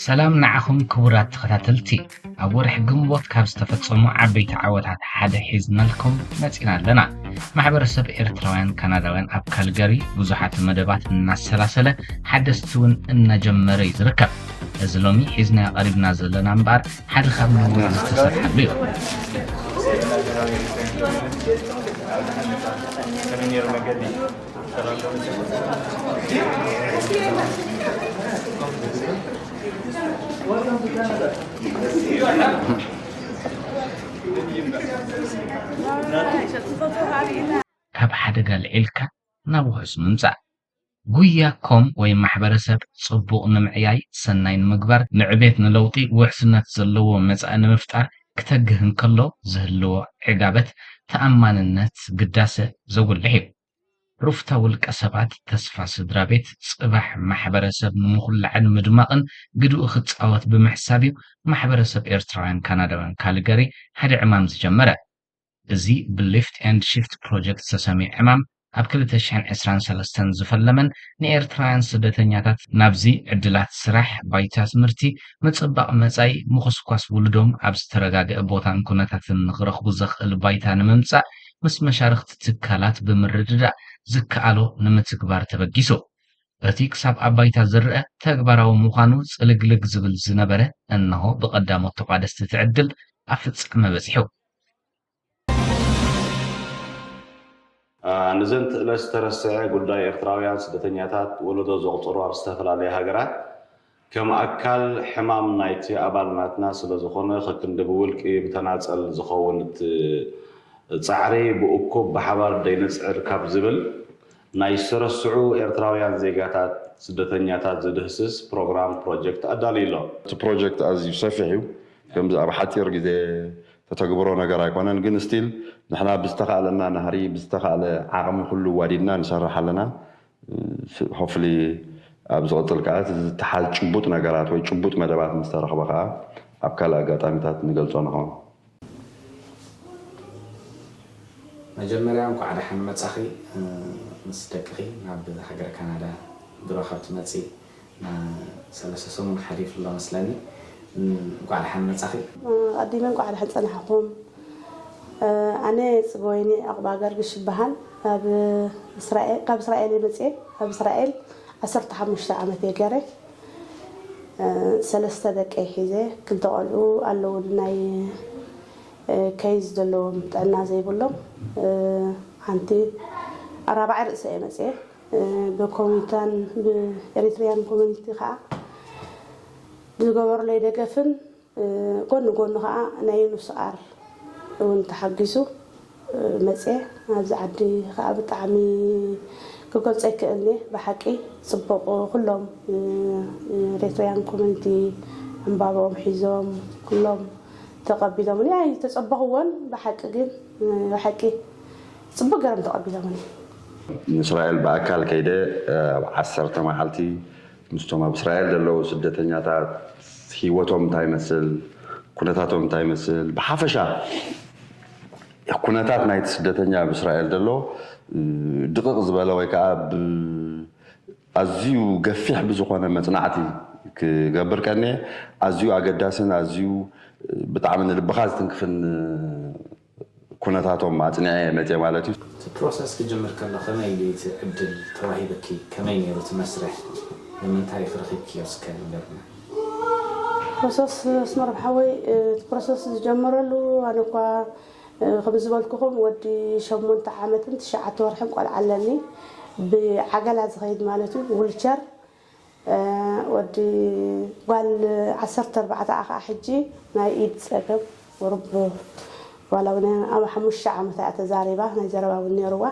ሰላም ንዓኹም ክቡራት ተኸታተልቲ። ኣብ ወርሒ ግንቦት ካብ ዝተፈጸሙ ዓበይቲ ዓወታት ሓደ ሒዝናልኩም መጺና ኣለና። ማሕበረሰብ ኤርትራውያን ካናዳውያን ኣብ ካልገሪ ብዙሓት መደባት እናሰላሰለ ሓደስቲ እውን እናጀመረ እዩ ዝርከብ። እዚ ሎሚ ሒዝናዮ ቀሪብና ዘለና እምበኣር ሓደ ካብ ነዊሕ ዝተሰርሓሉ እዩ። ካብ ሓደጋ ልዒልካ ናብ ውሑስ ምምጻእ። ጉያ ኮም ወይ ማሕበረሰብ ጽቡቕ ንምዕያይ፣ ሰናይ ንምግባር፣ ንዕቤት ንለውጢ፣ ውሕስነት ዘለዎ መጻኢ ንምፍጣር ክተግህ እንከሎ ዝህልዎ ዕጋበት፣ ተኣማንነት፣ ግዳሰ ዘጉልሕ እዩ። ሩፍታ ውልቀ ሰባት፣ ተስፋ ስድራ ቤት፣ ጽባሕ ማሕበረሰብ ንምኹላዕን ምድማቕን ግድኡ ክጻወት ብምሕሳብ እዩ ማሕበረሰብ ኤርትራውያን ካናዳውያን ካልገሪ ሓደ ዕማም ዝጀመረ። እዚ ብሊፍት ኤንድ ሺፍት ፕሮጀክት ዝተሰምየ ዕማም ኣብ ክልተ ሽሕን ዕስራን ሰለስተን ዝፈለመን ንኤርትራውያን ስደተኛታት ናብዚ ዕድላት ስራሕ፣ ባይታ ትምህርቲ፣ ምጽባቕ መጻኢ፣ ምኹስኳስ ውሉዶም ኣብ ዝተረጋገአ ቦታን ኩነታትን ንኽረኽቡ ዘኽእል ባይታ ንምምጻእ ምስ መሻርኽቲ ትካላት ብምርድዳእ ዝከኣሎ ንምትግባር ተበጊሱ። እቲ ክሳብ ኣብ ባይታ ዝረአ ተግባራዊ ምዃኑ ጽልግልግ ዝብል ዝነበረ እነሆ ብቐዳሞት ተቋደስቲ እቲ ዕድል ኣብ ፍጻመ በጺሑ። ንዘንትእለ ዝተረስዐ ጉዳይ ኤርትራውያን ስደተኛታት ወለዶ ዘቑጽሩ ኣብ ዝተፈላለየ ሃገራት ከም ኣካል ሕማም ናይቲ ኣባል ናትና ስለ ዝኾነ ከክንዲ ብውልቂ ብተናጸል ዝኸውን እቲ ጻዕሪ ብእኩብ ብሓባር ደይንጽዕር ካብ ዝብል ናይ ዝተረስዑ ኤርትራውያን ዜጋታት ስደተኛታት ዝድህስስ ፕሮግራም ፕሮጀክት ኣዳልዩ ኣሎ። እቲ ፕሮጀክት ኣዝዩ ሰፊሕ እዩ። ከምዚ ኣብ ሓፂር ግዜ ተተግብሮ ነገር ኣይኮነን፣ ግን ስቲል ንሕና ብዝተኻእለና ናህሪ ብዝተኻእለ ዓቕሚ ኩሉ ዋዲድና ንሰርሕ ኣለና። ሆፍሊ ኣብ ዝቕፅል ከዓ እቲ ዝተሓዝ ጭቡጥ ነገራት ወይ ጭቡጥ መደባት ምስ ተረኽበ ከዓ ኣብ ካልእ ኣጋጣሚታት ንገልፆ ንኸውን። መጀመርያ እንኳዕ ደሓን መጻኺ ምስ ደቅኺ ናብ ሃገረ ካናዳ ድሮ ካብ ትመጺ ሰለስተ ሰሙን ሓሊፉ ኣሎ መስለኒ። እንኳዕ ደሓን መጻኺ። ኣቐዲመ እንኳዕ ደሓን ጸናሕኹም። ኣነ ጽገወይኒ ዕቑባ ገርግሽ ይበሃል። ኣብ እስራኤል ካብ እስራኤል እየ መጽየ። ኣብ እስራኤል ዓሰርተ ሓሙሽተ ዓመት እየ ገይረ። ሰለስተ ደቀይ ሒዘ ክልተ ቆልዑ ኣለውኒ ናይ ኬዝ ዘለዎም ጥዕና ዘይብሎም ሓንቲ ኣራባዓይ ርእሰ እየ መፅየ ብኮሚኒታን ብኤሪትሪያን ኮሚኒቲ ከዓ ዝገበሩለይ ደገፍን ጎኒ ጎኒ ከዓ ናይ ዩንስኣር እውን ተሓጊዙ መፅየ ኣብዚ ዓዲ ከዓ ብጣዕሚ ክገልፆ ይክእልኒ ብሓቂ ፅቡቅ ኩሎም ኤሪትሪያን ኮሚኒቲ ዕምባብኦም ሒዞም ኩሎም ተቐቢሎምኒ ኣይተፀበኽዎን ብሓቂ ግን ብሓቂ ፅቡቅ ገይሮም ተቐቢሎምኒ። ንእስራኤል ብኣካል ከይደ ኣብ ዓሰርተ መዓልቲ ምስቶም ኣብ እስራኤል ዘለዉ ስደተኛታት ህይወቶም እንታይ ይመስል፣ ኩነታቶም እንታይ ይመስል፣ ብሓፈሻ ኩነታት ናይቲ ስደተኛ ኣብ እስራኤል ዘሎ ድቕቕ ዝበለ ወይ ከዓ ኣዝዩ ገፊሕ ብዝኾነ መፅናዕቲ ክገብር ቀንየ ኣዝዩ ኣገዳስን ኣዝዩ ብጣዕሚ ንልብኻ ዝትንክፍን ኩነታቶም ኣፅኒዐ እየ መፅየ ማለት እዩ። እቲ ፕሮሰስ ክጅምር ከሎ ከመይ እዩ እቲ ዕድል ተዋሂብኪ? ከመይ ነይሩ እቲ መስርሕ? ንምንታይ ኢኺ ረኺብክዮ እስከ ንገርና። ፕሮሰስ ኣስመሮም ሓወይ እቲ ፕሮሰስ ዝጀመረሉ ኣነ እኳ ከም ዝበልኩኹም ወዲ ሸሞንተ ዓመትን ትሽዓተ ወርሕን ቆልዓ ኣለኒ ብዓገላ ዝኸይድ ማለት እዩ ዊልቸር ወዲ ጓል ዓሰርተ ኣርባዕተ ከዓ ሕጂ ናይ ኢድ ፀገም ቁሩብ ዋላ እውን ኣብ ሓሙሽተ ዓመታ እያ ተዛሪባ ናይ ዘረባ እውን ነይርዋ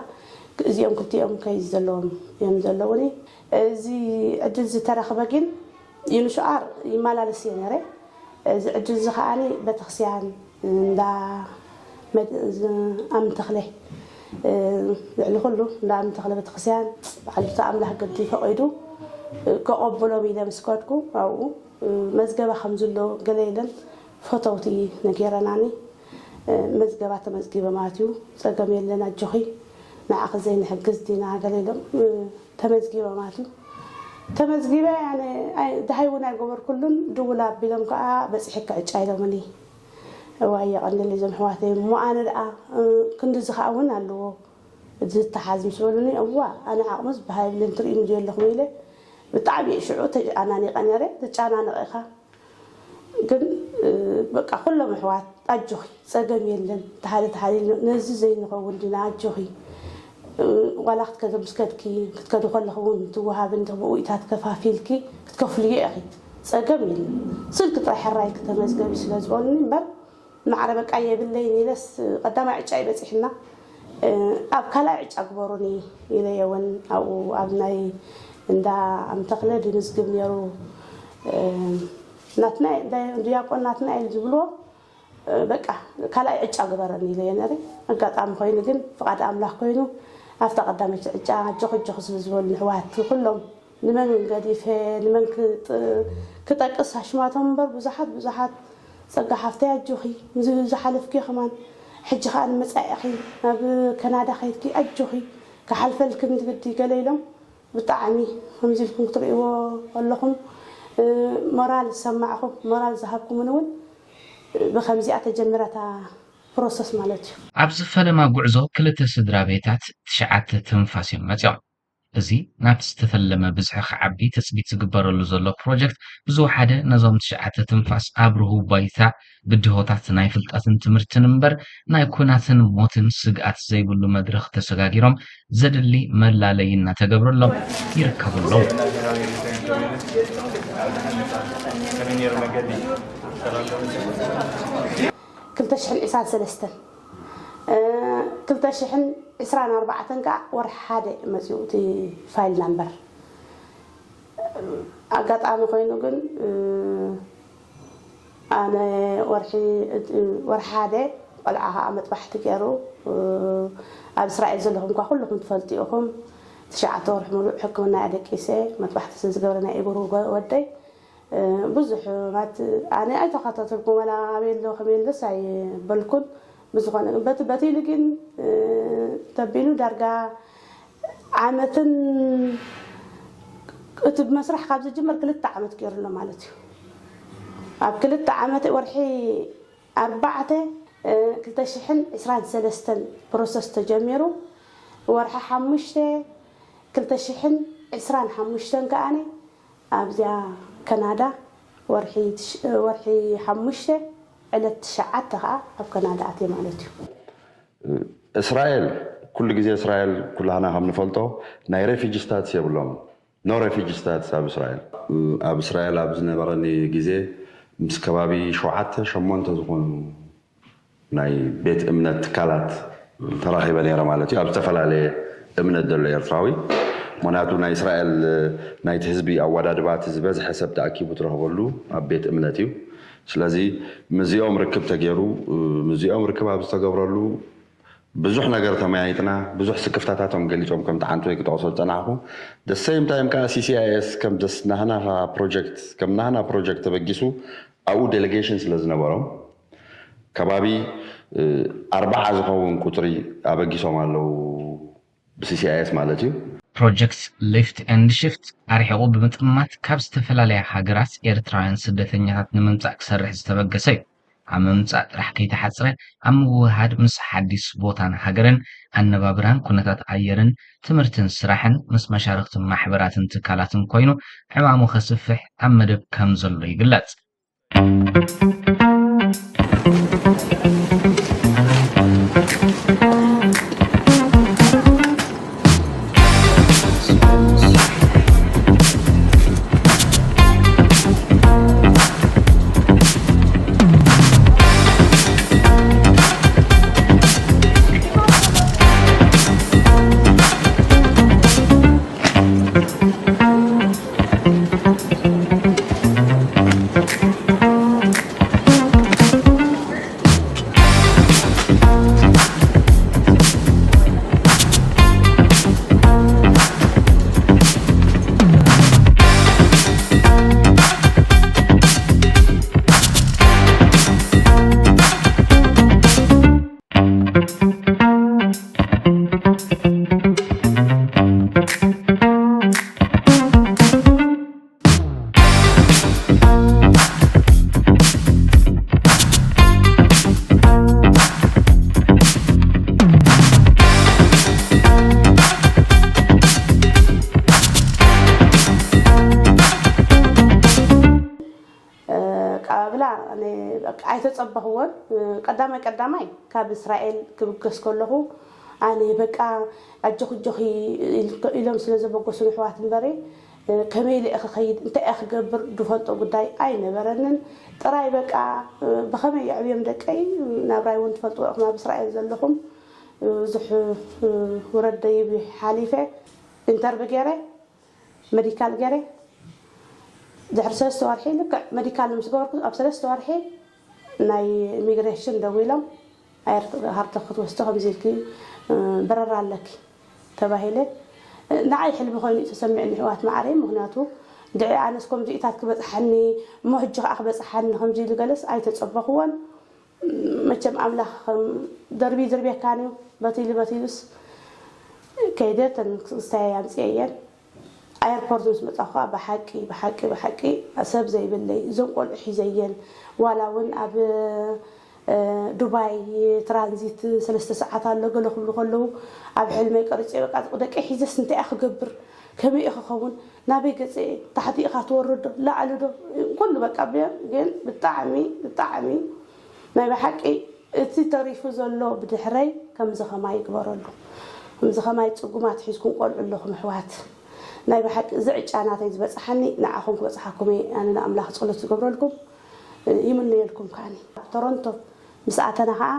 እዚኦም ክልቲኦም ከይዝ ዘለዎም እዮም ዘለውኒ እዚ ዕድል ዝተረኽበ ግን ዩንሽኣር ይመላለስ እየ ነረ እዚ ዕድል እዚ ከዓኒ ቤተክርስቲያን እንዳ ኣምተኽለ ልዕሊ ኩሉ እንዳ ኣምተኽለ ቤተክርስቲያን በዓል ብታ ኣምላኽ ግዲ ፈቒዱ ከቐብሎም ኢለ ምስ ከድኩ ኣብኡ መዝገባ ከም ዝሎ ገለ ኢለን ፈተውቲ ነጊረናኒ መዝገባ ተመዝጊበ ማለት እዩ ፀገም የለን ኣጆኺ ንዓኺ ዘይንሕግዝ ዲና ገለ ኢሎም ተመዝጊበ ማለት እዩ ተመዝጊበ ኣነ ኣይ- ደሃይ እውን ኣይገበርኩሉን። ድውል ኣቢሎም ከዓ በፂሕካ ዕጫ ኢሎምኒ። እዋይ የቐንል እዞም ኣሕዋተይ እሞ ኣነ ደኣ እ፣ ክንድዚ ከዓ እውን ኣለዎ እዚ ዝተሓዝ ምስ በሉኒ፣ እዋ ኣነ ዓቕሚ ዝበሃ የብልን ትርእዩኒ ዶ ኣለኹም ኢለ ብጣዕሚ እየ ሽዑ ተጨናኒቐ ነይረ። ትጨናነቕ ኢኻ ግን እ፣ በቃ ኩሎም ኣሕዋት ኣጆኺ ጸገም የለን ተሃለ ተሃለ ነዚ ዘይንኸውን ዲና ኣጆኺ እ፣ ዋላ ክትከደ ምስ ከድኪ ክትከዱ ከለኹ እውን ትወሃብን ብእኡ ኢታት ከፋፊልኪ ክትከፍልዮ ኢኺ ጸገም የለን ስልኪ ጥራሕ ሕራይ ክተመዝገቢ ስለ ዝበሉኒ እምበር ማዕረ በቃ የብለይን ኢለስ ቀዳማይ ዕጫ ይበፂሕና ኣብ ካልኣይ ዕጫ ግበሩኒ ኢለየ እውን ኣብኡ ኣብ ናይ እንዳ ኣምተኽለ ድምዝግብ ነይሩ ናትናኤል ዲያቆን ናትናኤል ዝብልዎ በቃ ካልኣይ ዕጫ ግበረኒ ኢለየ ነረ ኣጋጣሚ ኮይኑ ግን ፍቓድ ኣምላኽ ኮይኑ ኣብታ ቀዳመይቲ ዕጫ ጆኽ ጆኽ ስለ ዝበሉ ንሕዋት ኩሎም ንመን ገዲፈ ንመን ክጠቅስ ኣሽማቶም እምበር ብዙሓት ብዙሓት ጸጋ ሓፍተይ ኣጆኺ ዝሓለፍኪ ከማን ሕጂ ከዓ ንመጻኢኺ ናብ ከናዳ ከይድኪ ኣጆኺ ክሓልፈልክን ዝግዲ ገለ ኢሎም ብጣዕሚ ከምዚ ኢልኩም ክትርእይዎ ኣለኹም ሞራል ዝሰማዕኹም ሞራል ዝሃብኩምን እውን ብከምዚኣ ተጀምረታ ፕሮሰስ ማለት እዩ። ኣብዚ ፈለማ ጉዕዞ ክልተ ስድራ ቤታት ትሽዓተ ትንፋስ እዮም መፂኦም። እዚ ናብቲ ዝተፈለመ ብዝሒ ክዓቢ ትፅቢት ዝግበረሉ ዘሎ ፕሮጀክት ብዝወሓደ ነዞም ትሽዓተ ትንፋስ ኣብ ርሁብ ባይታ ብድሆታት ናይ ፍልጠትን ትምህርትን እምበር ናይ ኲናትን ሞትን ስግኣት ዘይብሉ መድረኽ ተሰጋጊሮም ዘድሊ መላለዪ እናተገብረሎም ይርከቡ ኣለዉ። ክልተ ሽሕን ዕስራን ሰለስተን ክልተ ሽሕን ዕስራን ኣርባዕተን ከዓ ወርሒ ሓደ መፂኡ እቲ ፋይል ናምበር ኣጋጣሚ ኮይኑ ግን ኣነ ወርሒ ወርሒ ሓደ ቆልዓ ከዓ መጥባሕቲ ገይሩ ኣብ እስራኤል ዘለኹም ኳ ኩልኹም ትፈልጡ ኢኹም ትሽዓተ ወርሒ ሙሉእ ሕክምና ደቂሰ መጥባሕቲ ስለ ዝገብረ ናይ ኢብሩ ወደይ ብዙሕ ማለት ኣነ ኣይተኸታተልኩ ወላ ኣበይ ኣሎ ከመይ ኣለስ ኣይበልኩን ብዝኾነ ግን በቲ በቲ ኢሉ ግን ተቢሉ ዳርጋ ዓመትን እቲ መስራሕ ካብ ዝጅመር ክልተ ዓመት ገይሩ ኣሎ ማለት እዩ ኣብ ክልተ ዓመት ወርሒ ኣርባዕተ ክልተ ሽሕን ዕስራን ሰለስተን ፕሮሰስ ተጀሚሩ ወርሒ ሓሙሽተ ክልተ ሽሕን ዕስራን ሓሙሽተን ከኣኒ ኣብዚኣ ከናዳ ወርሒ ሓሙሽተ ዕለት ትሽዓተ ከዓ ኣብ ከናዳ ኣትየ ማለት እዩ። እስራኤል ኩሉ ግዜ እስራኤል ኩላህና ከም ንፈልጦ ናይ ሬፊጂ ስታትስ የብሎም no refugee status ኣብ እስራኤል ኣብ እስራኤል ኣብ ዝነበረኒ ግዜ ምስ ከባቢ ሸውዓተ ሸሞንተ ዝኾኑ ናይ ቤት እምነት ትካላት ተራኺበ ነይረ ማለት እዩ ኣብ ዝተፈላለየ እምነት ዘሎ ኤርትራዊ ምክንያቱ ናይ እስራኤል ናይቲ ህዝቢ ኣወዳድባ እቲ ዝበዝሐ ሰብ ተኣኪቡ ትረኽበሉ ኣብ ቤት እምነት እዩ ስለዚ ምስዚኦም ርክብ ተገይሩ ምስዚኦም ርክብ ኣብ ዝተገብረሉ ብዙሕ ነገር ተመያይጥና ብዙሕ ስክፍታታቶም ገሊፆም ከም ተዓንቱ ወይ ክጠቕሶ ዝፀናሕኩ the same time ከዓ CCIS ከም ናህና ፕሮጀክት ከም ናህና ፕሮጀክት ተበጊሱ ኣብኡ ዴሌጌሽን ስለ ዝነበሮም ከባቢ ኣርባዓ ዝኸውን ቁፅሪ ኣበጊሶም ኣለዉ ብ CCIS ማለት እዩ። ፕሮጀክት ሊፍት ኤንድ ሽፍት ኣርሒቑ ብምጥማት ካብ ዝተፈላለያ ሃገራት ኤርትራውያን ስደተኛታት ንምምፃእ ክሰርሕ ዝተበገሰ እዩ። ኣብ ምምፃእ ጥራሕ ከይተሓፅረ ኣብ ምውህሃድ ምስ ሓዲስ ቦታን ሃገርን፣ ኣነባብራን ኩነታት ኣየርን፣ ትምህርትን ስራሕን፣ ምስ መሻርኽትን ማሕበራትን ትካላትን ኮይኑ ዕማሙ ከስፍሕ ኣብ መደብ ከም ዘሎ ይግለፅ። በቃ ኣይተጸበኽዎን። ቀዳማይ ቀዳማይ ካብ እስራኤል ክብገስ ከለኹ ኣነ በቃ ኣጆኺ ኣጆኺ ኢል- ኢሎም ስለ ዘበገሱን ኣሕዋት እምበረ ከመይ ኢለ እየ ክኸይድ እንታይ እየ ክገብር ዝፈልጦ ጉዳይ ኣይነበረንን። ጥራይ በቃ ብኸመይ የዕብዮም ደቀይ ናብራይ እውን ትፈልጥዎ ኢኹም ኣብ እስራኤል ዘለኹም ብዙሕ ውረድ ደይብ ሓሊፈ ኢንተርቪ ገይረ መዲካል ገይረ ድሕሪ ሰለስተ ወርሒ ልክዕ መዲካል ምስ ገበርኩ ኣብ ሰለስተ ወርሒ ናይ ኢሚግሬሽን ደዊሎም ኣየር ሃርደ ክትወስዲ ከምዚ ኢልኪ በረራ ኣለኪ ተባሂለ። ንዓይ ሕልሚ ኮይኑ እዩ ተሰሚዕኒ ኣሕዋት ማዕረይ። ምክንያቱ ድዒ ኣነስ ከምዚኢታት ክበፅሓኒ እሞ ሕጂ ከዓ ክበፅሓኒ ከምዚ ኢሉ ገለስ ኣይተፀበኽዎን። መቸም ኣምላኽ ከም ደርቢ ይድርብየካን እዩ። በቲሉ በቲሉስ ከይደ ተን ክስታየ ኣምፅኤየን። ኣየርፖርት ምስ መፃኹ ከዓ ብሓቂ ብሓቂ ብሓቂ ሰብ ዘይብለይ እዞም ቆልዑ ሒዘየን ዋላ እውን ኣብ ዱባይ ትራንዚት ሰለስተ ሰዓት ኣሎ ገለ ክብሉ ከለዉ ኣብ ሕልመይ ቀርፂ በቃ ደቂ ሒዘስ እንታይ እያ ክገብር ከመይ እዩ ክኸውን ናበይ ገፀ ታሕቲ ኢኻ ትወርድ ዶ ላዕሊ ዶ ኩሉ በቃ ግን ብጣዕሚ ብጣዕሚ ናይ ብሓቂ እቲ ተሪፉ ዘሎ ብድሕረይ ከምዚ ኸማይ ይግበረሉ። ከምዚ ኸማይ ፅጉማት ሒዝኩም ቆልዑ ኣለኹም ኣሕዋት። ናይ ብሓቂ እዚ ዕጫ ናተይ ዝበፅሓኒ ንዓኹም ክበፅሓኩም እየ ኣነ ንኣምላኽ ፀሎት ዝገብረልኩም ይምነየልኩም ከዓኒ። ኣብ ቶሮንቶ ምስ ኣተና ከዓ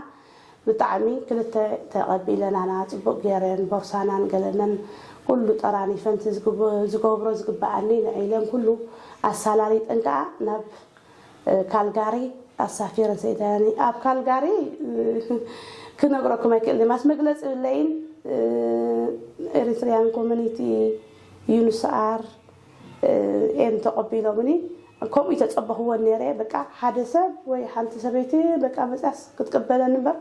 ብጣዕሚ ክልተ ተቐቢለናና ፅቡቕ ገይረን ቦርሳናን ገለነን ኩሉ ጠራኒፈን እቲ ዝገብሮ ዝግበኣኒ ንዒለን ኩሉ ኣሳላሊጠን ከዓ ናብ ካልጋሪ ኣሳፊረን ሰይዳኒ ኣብ ካልጋሪ ክነግረኩም ኣይክእል ማስ መግለፂ ብለይን ኤሪትሪያን ኮሚኒቲ ዩንስኣር ኤም ተቐቢሎምኒ ከምኡ ተፀበኽዎን ነረ በቃ ሓደ ሰብ ወይ ሓንቲ ሰበይቲ በቃ መፅያስ ክትቅበለኒ እምበር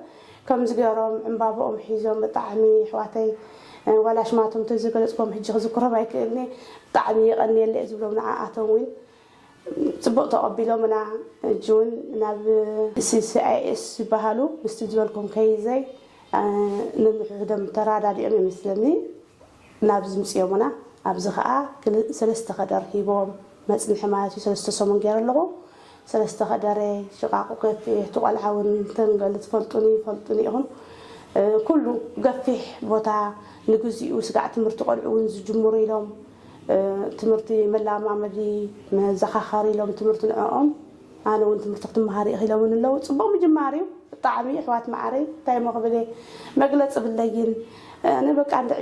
ከምዚ ገይሮም ዕምባብኦም ሒዞም ብጣዕሚ ኣሕዋተይ ዋላ ሽማቶም ተዝገለፅኩም ሕጂ ክዝክሮም ኣይክእልኒ ብጣዕሚ የቐንየለ እየ ዝብሎም ንዓኣቶም እውን ፅቡቕ ተቐቢሎምና ሕጂ እውን ናብ ሲሲኣይኤስ ዝበሃሉ ምስቲ ዝበልኩም ከይዘይ ነንሕድሕዶም ተራዳዲኦም ይመስለኒ ናብዚ ምፅኦምና ኣብዚ ከዓ ሰለስተ ከደር ሂቦም መፅንሒ ማለት እዩ ሰለስተ ሰሙን ገይረ ኣለኹ ሰለስተ ከደረ ሽቓቑ ከፊሕ ትቆልዓ እውን ተንገል ትፈልጡኒ ይፈልጡኒ ኢኹም ኩሉ ገፊሕ ቦታ ንግዚኡ ስጋዕ ትምህርቲ ቆልዑ እውን ዝጅምሩ ኢሎም ትምህርቲ መላማመዲ መዘኻኸሪ ኢሎም ትምህርቲ ንዕኦም ኣነ እውን ትምህርቲ ክትመሃሪ ኢኺ ኢሎምን ኣለዉ ፅቡቕ ምጅማር እዩ ብጣዕሚ ኣሕዋት መዓረይ እንታይ ሞ ክብል እየ መግለፂ ብለይን ኣነ በቃ እንድዒ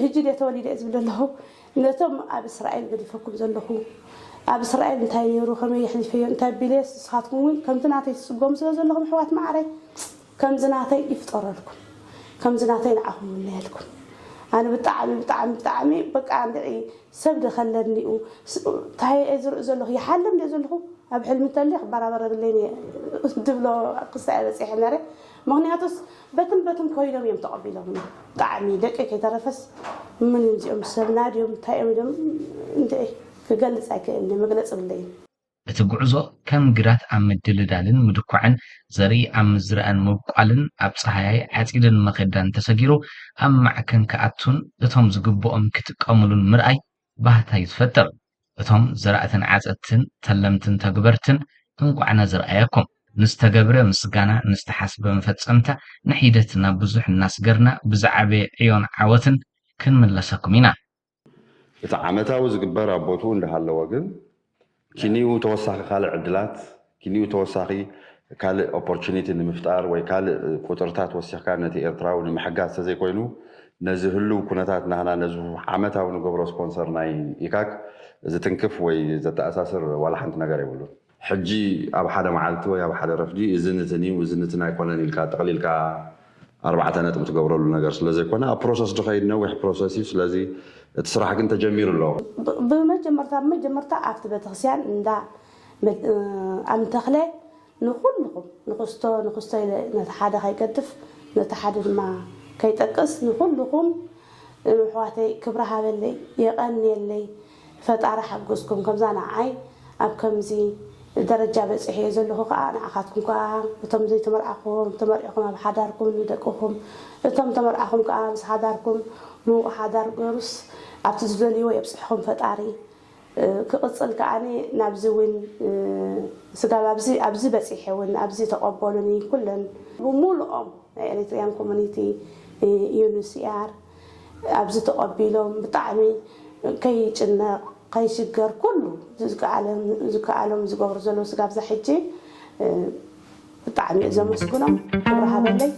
ህጂ ድየ ተወሊደ እየ ዝብል ኣለኹ ነቶም ኣብ እስራኤል ገዲፈኩም ዘለኹ ኣብ እስራኤል እንታይ ነይሩ ከመይ የሕሊፈዮ እንታይ ቢለ ንስኻትኩም እውን ከምቲ ናተይ ትፅገሙ ስለ ዘለኹም ኣሕዋት መዓረይ ከምዚ ናተይ ይፍጠረልኩም ከምዚ ናተይ ንዓኹም ይምነየልኩም ኣነ ብጣዕሚ ብጣዕሚ ብጣዕሚ በቃ እንድዒ ሰብ ዶ ከለኒኡ እንታይ እየ ዝርኢ ዘለኹ ይሓልም ድየ ዘለኹ ኣብ ሕልሚ እንተልየ ክበራበር የብለይን እየ ድብሎ ክሳኤ በፂሐ ነረ ምክንያቱስ በትን በትን ኮይኖም እዮም ተቐቢሎምኒ ብጣዕሚ ደቂ ከይተረፈስ ምን እዚኦም ሰብና ድዮም እንታይ እዮም ኢሎም እንድዒ ክገልፅ ኣይክእልኒ መግለፂ የብለይን እቲ ጉዕዞ ከም ግራት ኣብ ምድልዳልን ምድኳዕን፣ ዘርኢ ኣብ ምዝራእን ምብቋልን፣ ኣብ ጸሃያይ ዓጺድን መኼዳን ተሰጊሩ ኣብ ማዕከን ክኣቱን እቶም ዝግብኦም ክጥቀምሉን ምርኣይ ባህታ እዩ ዝፈጥር። እቶም ዘራእትን ዓጸድትን፣ ተለምትን ተግበርትን እንቋዕ ነዚ ረኣየኩም። ንዝተገብረ ምስጋና፣ ንዝተሓስበ መፈጸምታ ንሒደት ናብ ብዙሕ እናስገርና ብዝዓበየ ዕዮን ዓወትን ክንምለሰኩም ኢና። እቲ ዓመታዊ ዝግበር ኣብ ቦትኡ እንዳሃለወ ግን ኪኒኡ ተወሳኺ ካልእ ዕድላት ኪኒኡ ተወሳኺ ካልእ opportunity ንምፍጣር ወይ ካልእ ቁፅርታት ወሲኽካ ነቲ ኤርትራዊ ንምሕጋዝ ተዘይኮይኑ ነዚ ህልው ኩነታት ናህና ነዚ ዓመታዊ ንገብሮ ስፖንሰር ናይ ኢካክ ዝትንክፍ ወይ ዘተኣሳስር ዋላ ሓንቲ ነገር የብሉን። ሕጂ ኣብ ሓደ መዓልቲ ወይ ኣብ ሓደ ረፍዲ እዚ ንትን እዩ እዚ ንትን ኣይኮነን ኢልካ ጠቕሊልካ ኣርባዕተ ነጥቢ ትገብረሉ ነገር ስለዘይኮነ ኣብ process ዝኸይድ ነዊሕ process እዩ ስለዚ እቲ ስራሕ ግን ተጀሚሩ ኣሎ። ብመጀመርታ ብመጀመርታ ኣብቲ ቤተክርስትያን እንዳ ኣምተኽለ ንኹልኹም ንክስቶ ንክስቶ ኢለ ነቲ ሓደ ከይገድፍ ነቲ ሓደ ድማ ከይጠቅስ ንኹልኹም ኣሕዋተይ ክብሪ ሃበለይ የቐንየለይ ፈጣሪ ሓግዝኩም ከምዛ ንዓይ ኣብ ከምዚ ደረጃ በፂሐ እየ ዘለኹ ከዓ ንዓኻትኩም ከዓ እቶም ዘይተመርዓኹም ተመርዒኹም ኣብ ሓዳርኩም ንደቅኹም እቶም ተመርዓኹም ከዓ ምስ ሓዳርኩም ምዉቕ ሓዳር ገሩስ ኣብቲ ዝደልይዎ የብፅሕኹም ፈጣሪ ክቕፅል ከዓኒ ናብዚ እውን ስጋብ ኣብዚ በፂሐ እውን ኣብዚ ተቐበሉኒ ኩለን ብምሉኦም ናይ ኤሪትሪያን ኮሚኒቲ ዩንሲኣር ኣብዚ ተቐቢሎም ብጣዕሚ ከይጭነቕ ከይሽገር ኩሉ ዝከኣሎም ዝገብሩ ዘለዉ ስጋብ ዛ ሕጂ ብጣዕሚ እየ ዘመስግኖም። ክብሪ ሃበለይ።